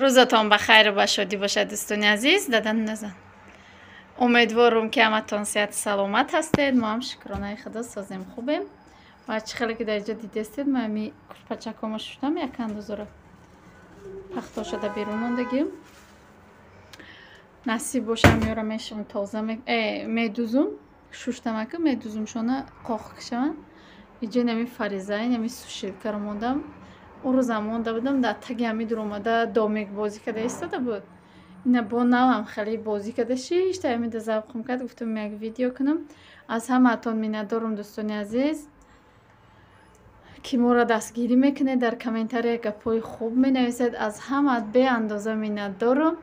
Рӯзатон ба хайру ба шодӣ бошад, дӯстони азиз. Дадан назан. Умедворум, ки ҳаматон сиҳату саломат ҳастед. Мо ҳам, шукронаи Худо, созем, хубем. Ва чӣ хеле ки дар инҷо дидестед, ма ҳами курпачакома шуштам, як андозора пахто шуда берун мондагим. Насиб боша, меёра мешавам, тоза медузум, шуштамака медузумшона, қоқ кашавам. Иҷо нами фариза, нами сушилкаро мондам. Он рӯзам монда будам, дар таги ҳами дуромада домик бозӣ карда истода буд. Ина бо навам хеле бозӣ карда шишта, ҳамида завқум кард, гуфтам, як видео кунам. Аз ҳамаатон миннатдорум, дӯстони азиз, ки моро дастгирӣ мекунед, дар комментария гапҳои хуб менависед. Аз ҳамаат беандоза миннатдорум.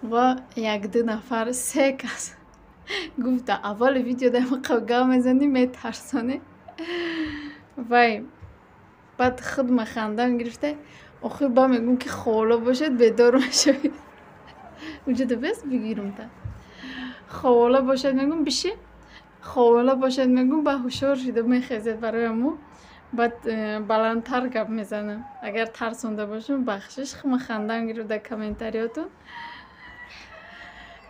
Ва якду нафар, се кас гуфта, аввали видео дар гап мезанӣ, метарсонӣ. Вай баъд худ хандам гирифта. Охир ба мегӯм, ки холо бошад, бедор мешавед. Уҷода бес бигирумта. Ховола бошад, мегӯм, биши, ховола бошад, мегӯм, ба ҳушёр шида мехезед. Барои ҳамо баъд баландтар гап мезанам. Агар тарсонда бошам, бахшиш. Ма хандам гирифт дар комментариётон.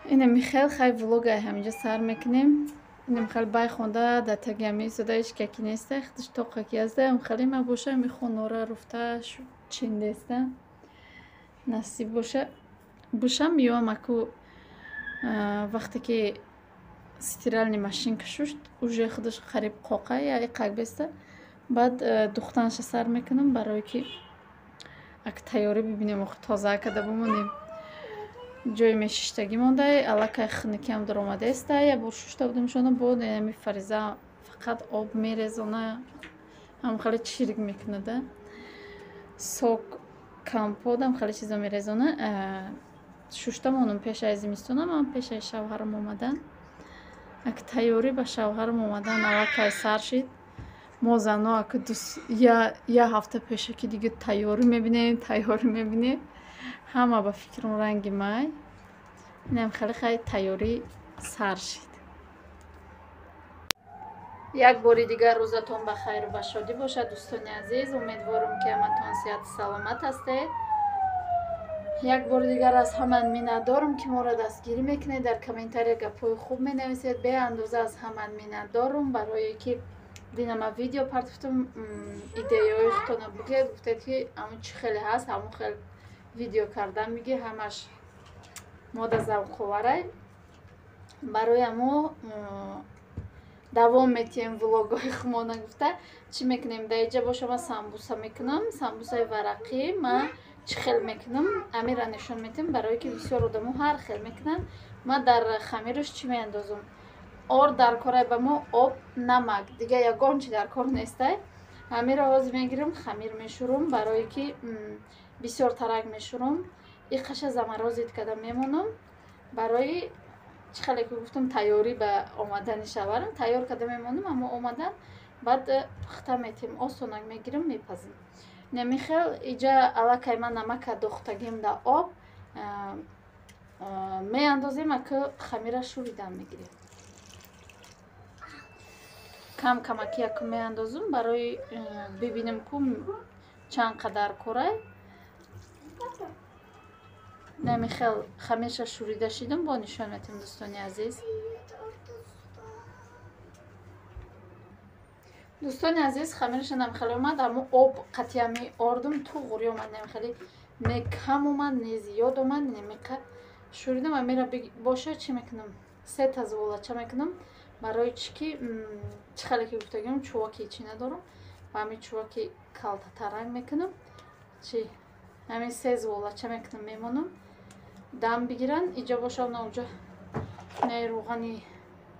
Инами хел хай, влога ҳаминҷо сар мекунем. Инам хел бай хонда дар таги ҳами истода, ҳеч каки неста, худаш тоқаки аста. Ам хеле ма боша, ҳами хонора руфта чиндеста. Насиб боша, бушам, меёам. Аку вақте ки стиральный машинка шушт, уже худаш қариб қоқа я иқак беста, баъд духтанша сар мекунам, барое ки ак тайёрӣ бибинем. Охи тоза карда бимонем. Ҷои мешиштагӣ монда, аллакай хунукиам даромадаеста. Як бор шушта будамшона, бо ами фариза фақат об мерезона, ҳам хеле чирик мекунада, сок, компот, ам хеле чизо мерезона. Шушта монум пешаи зимистонам, ам пешаи шавҳарам омадан. Ак тайёрӣ ба шавҳарам омадан аллакай сар шид. Мо зано ак я ҳафта пешакӣ дига тайёрӣ мебинем, тайёрӣ мебинем. Ҳама ба фикрам ранги май. Инам хеле хай, тайёрӣ сар шид. Як бори дигар рӯзатон ба хайру ба шодӣ бошад, дӯстони азиз. Умедворам, ки ҳаматон сиҳату саломат ҳастед. Як бори дигар аз ҳама миннатдорам, ки моро дастгирӣ мекунед, дар комментария гапҳои хуб менависед. Беандоза аз ҳама миннатдорум, барое ки динама видео партофтум, идеяҳои худтона бугед, гуфтед, ки ҳамун чӣ хеле ҳаст, ҳамун хел видео кардан миги, ҳамаш мода завқоварай. Барои ҳамо давом метиҳем влогҳои хумона. Гуфта, чӣ мекунем дар иҷа боша? Ма самбуса мекунам, самбусаи варақӣ. Ма чӣ хел мекунам, амира нишон метиҳам, барое ки бисёр одамо ҳар хел мекунанд. Ма дар хамираш чӣ меандозам? Орд дар корай ба мо, об, намак, дига ягон чи дар кор нестай. Амира ҳозир мегирам, хамир мешӯрум, барое ки бисёр тарак мешӯрум. Иқаша заморозить карда мемонам, барои чӣ хеле ки гуфтам, тайёрӣ ба омадани шавҳарам тайёр карда мемонам. Аммо омадан баъд пухта метиҳем, осонак мегирам, мепазим. Намихел иҷа аллакай ман намака дохтагим дар об, меандозем. Ака хамира шӯридан мегирем, кам камаки яку меандозум, барои бибинем ку чанд қадар корай. Намихел хамирша шӯрида шидам, бо нишон метиҳем, дӯстони азиз. Дӯстони азиз, хамирша намихеле омад. Аммо об қатъиями ордум туғри омад, намихеле не кам омад, не зиёд омад. Немиқа шӯридам. Амира боша, чӣ мекунам? Сета зуволача мекунам, барои чӣ ки чӣ хеле ки гуфтагим, чуваки чӣ надорам, ба ҳамин чуваки калтатаранг мекунам. Чи ҳамин се зуволача мекунам, мемонам, дам бигиранд. Иҷо боша, науҷа наи рӯғани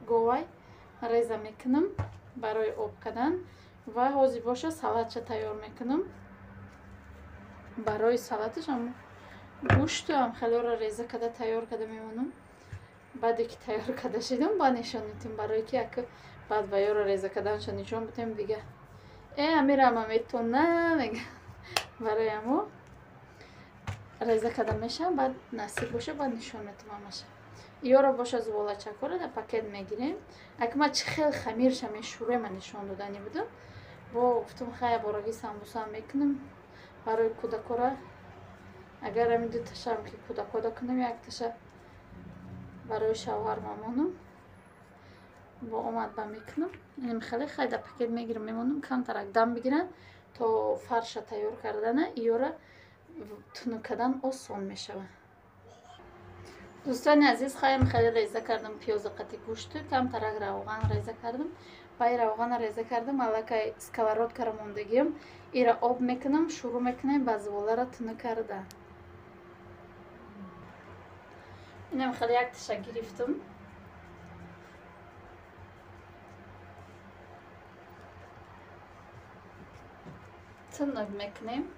говай реза мекунам барои об кардан. Ва ҳозир боша, салатша тайёр мекунам. Барои салаташ ам гӯшту ам хелеро реза карда, тайёр карда мемонам. Баъде ки тайёр карда шидам, ба нишон метиҳем, барое ки як баъд ба ёро реза карданша нишон бидем. Дига амирама метона мега. Барои амо реза карда мешавам, баъд насиб боша, баъд нишон метиҳам ҳамаша. Ёро боша, зуволачакҳоро дар пакет мегирем. Ака ма чӣ хел хамирша мешӯрема, нишон додани будам. Бо гуфтам, хая, бораги самбуса мекунам барои кӯдакора. Агар ҳамин дуташам ки кӯдакода кунам, якташа барои шавҳар мемонам, бо омад ба мекунам. Инам хеле хай да пакет мегирам, мемонам, камтарак дам бигиранд то фарша тайёр кардана, иёра тунук кардан осон мешавад. Дӯстони азиз, хаям хеле реза кардам пиёза қати гӯшту, камтарак равған реза кардам. Ба и равғана реза кардам, аллакай сковородкара мондагиам, ира об мекунам, шурӯъ мекунем ба зволара тунук кардан. Инам хеле якташа гирифтам. Тунук мекунем.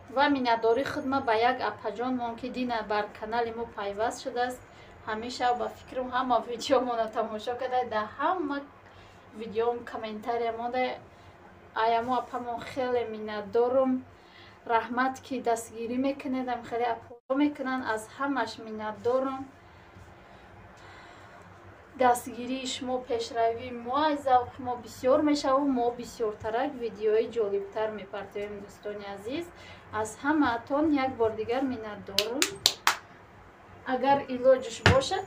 Ва миннатдории худма ба як апаҷонмон, ки дина бар канали мо пайваст шудааст. Ҳамеша ба фикрам ҳама видеомонро тамошо карда, дар ҳама видеом комментария монда. Аямо апамон хеле миннатдорум. Раҳмат, ки дастгирӣ мекунед, ам хеле апо мекунанд, аз ҳамаш миннатдорум. Дастгирии шумо пешравии мо аз завқи мо бисёр мешавад, мо бисёртарак видеои ҷолибтар мепартоем. Дӯстони азиз, аз ҳамаатон як бор дигар миннатдорум. Агар илоҷиш бошад,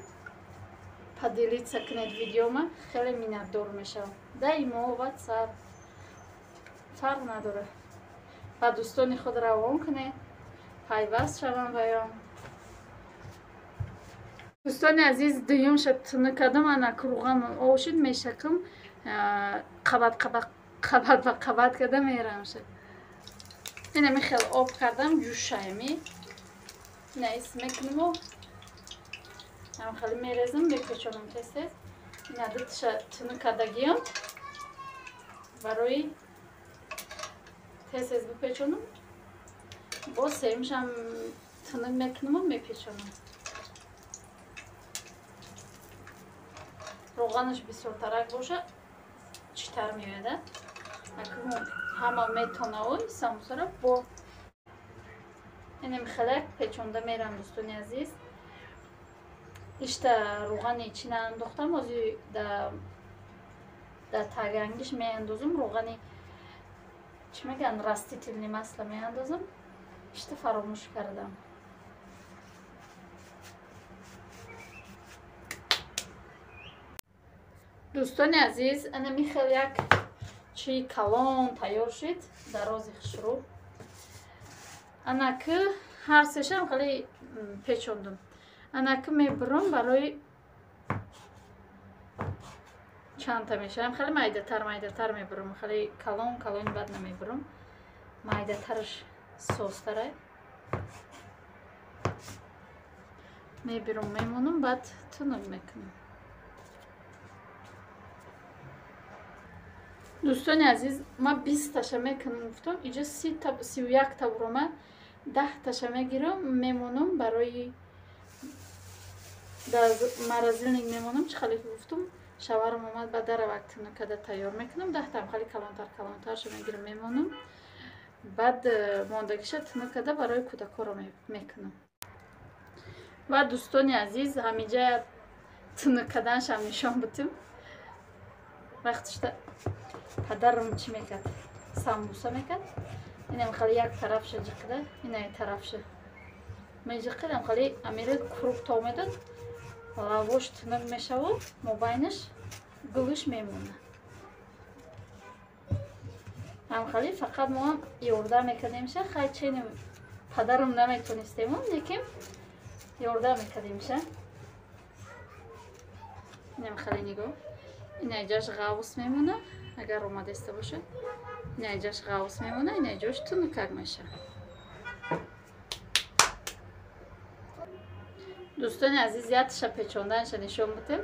поделиться кунед видеома, хеле миннатдор мешавам. Да имо, WhatsApp фарқ надорад. Ба дӯстони худ равон кунед, пайваст шаванд ваён. Дӯстони азиз, дуюмша тунук кардам, ана круғам об шуд, мешакам, қабат қабат қабат ба қабат карда мерамша. Инами хел об кардам, ҷӯшайми. Ина ис мекунаму ҳам хеле мерезам, мепечонам тез-тез. Ина дуташа тунук кардагиам барои тез-тез бипечонам. Боз сеюмшам тунук мекунаму мепечонам. Роғанаш бисёртарак боша, читар меояд. Ҳама метонаву самбусара бо инам хелак печонда мерам. Дӯстони азиз, ишта роғани чӣ наандохтам, ози дар тагангиш меандозам, роғани чӣ мегӯянд, растительный масло меандозам, ишта фаромӯш кардам. Дӯстони азиз, анами хел як чии калон тайёр шуд, дарози хушрӯ. Ана ки ҳар сешам хеле печондум. Ана ки мебурам барои чандта мешавам, хеле майдатар майдатар мебурам, хеле калон калони бад намебурам, майдатараш созтара. Мебирам, мемонам, баъд тунук мекунам. Дӯстони азиз, ман 20 таша мекунам гуфтам, иҷо 31 та бурома, 10 таша мегирам, мемонам барои дар морозильник мемонам. Чӣ хеле гуфтум, шаварам омад, ба даравак тунук карда тайёр мекунам. 10 таам хеле калонтар калонтарша мегирам, мемонам, баъд мондагиша тунук карда барои кӯдакҳоро мекунам. Ва дӯстони азиз, ҳамиҷа тунук карданашам нишон будем. Вақтишта падарам чӣ мекард? Самбуса мекард. Инам хеле як тарафша ҷиқида, инаи тарафша меҷиқидам, хеле амира круг то медод, лавош тунук мешавад, мобайнаш гулиш мемонад. Ҳам хеле фақат моам ёрдам мекардемша, хай чени падарам наметонистему, лекин ёрдам мекардемша. Инам хеле нигоҳ, инаи ҷаш ғавс мемонад, агар омадаиста бошад, инаи ҷаш ғавс мемонад, инаи ҷош тунукак мешавад. Дӯстони азиз, якташа печонданаша нишон будем.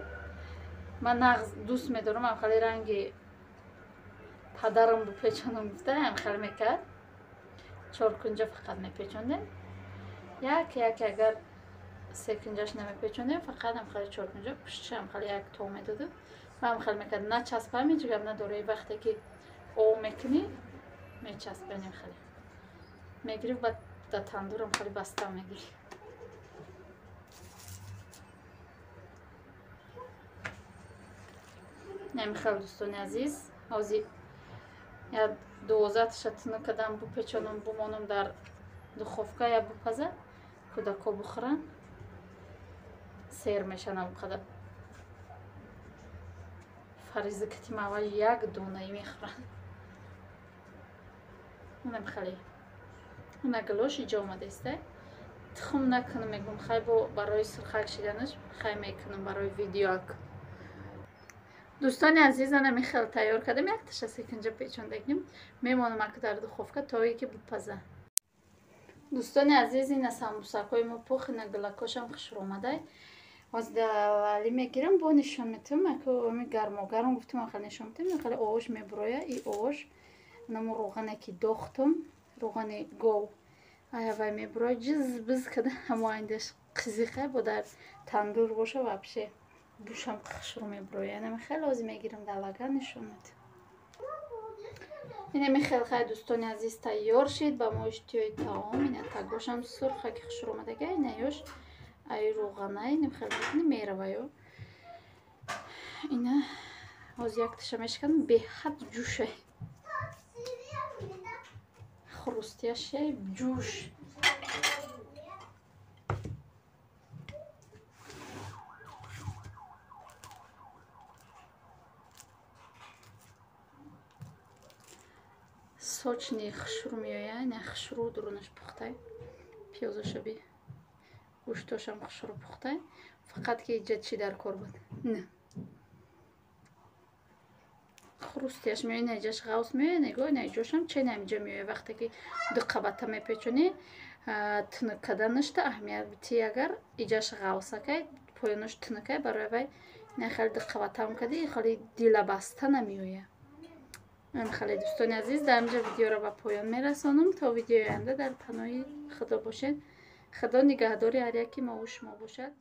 Ман нағз дӯст медорам, ам хеле ранги падарам бупечонам гуфта, ам хеле мекард. Чоркунҷа фақат мепечондем. Як як агар секунҷаш намепечондем, фақат ам хеле чоркунҷа, пуштишам хеле як то медодем. Ва ам хеле мекард, начаспам, ҳеҷ гап надора. Вақте ки об мекунӣ, мечаспанем хеле. Мегирифт, баъд дар тандурам хеле баста мегирифт. Намихел, дӯстони азиз, ҳозир я 12 таша тунук кардам, бупечонам, бумонам дар Духовка я бупаза, кӯдако бухӯранд, сер мешанам қадар. Фариза кати мава як донаи мехӯранд. Унам хеле. Уна гилош иҷо омадаиста. Тухм накунам, мегӯм, хай бо барои сурхак шиданаш хай мекунам барои видеоак. Дӯстони азиз, ана михел тайёр кардам, якташа секинҷа печондагим. Мемонам ака дар духовка то ое ки бупаза. Дӯстони азиз, ина самбусакҳои мо пух, ина гилакошам хушрӯ омадай. Ҳозир давали мегирам, бо нишон метавам, ака ами гармогарм гуфтам, хеле нишон метавам, хеле овош мебуроя. И овош намо роғане ки дохтам, роғани гов. Ая вай мебуроя, ҷиз биз када ҳамо айндаш қизиқа бо дар тандур боша вообще бушам хушрӯ мебуроя. Инами хеле ҳозир мегирам дар лаган нишон метавам. Инами хел хай дӯстони азиз тайёр шид ба мо иштиёи таом. Ина тагошам сурха ки хушрӯ омадага, ина ёш ай роғана, инам хел мекунӣ мераваю. Ина ҳозир якташа мешиканам, беҳад ҷӯшай. Хрустящая ҷӯш. Сочный хушрӯ меояд, ина хушрӯ дурунаш пухтай. Пиёзаша би. Гӯштошам хушрӯ пухтай. Фақат ки иҷа чӣ дар кор буд? Не. Хрустияш меояд, ина иҷаш ғавс меояд, нигоҳ, ина иҷошам чен ҳамиҷа меояд. Вақте ки ду қабата мепечонӣ, тунук карданашта аҳамият битӣ, агар иҷаш ғавсакай, поёнаш тунукай, барои вай ина хеле ду қабатам кардӣ, хеле дилабаста намеояд. Хеле дӯстони азиз, дар инҷа видеоро ба поён мерасонам. То видеои оянда дар паноҳи Худо бошед. Худо нигаҳдори ҳар яки мову шумо бошад.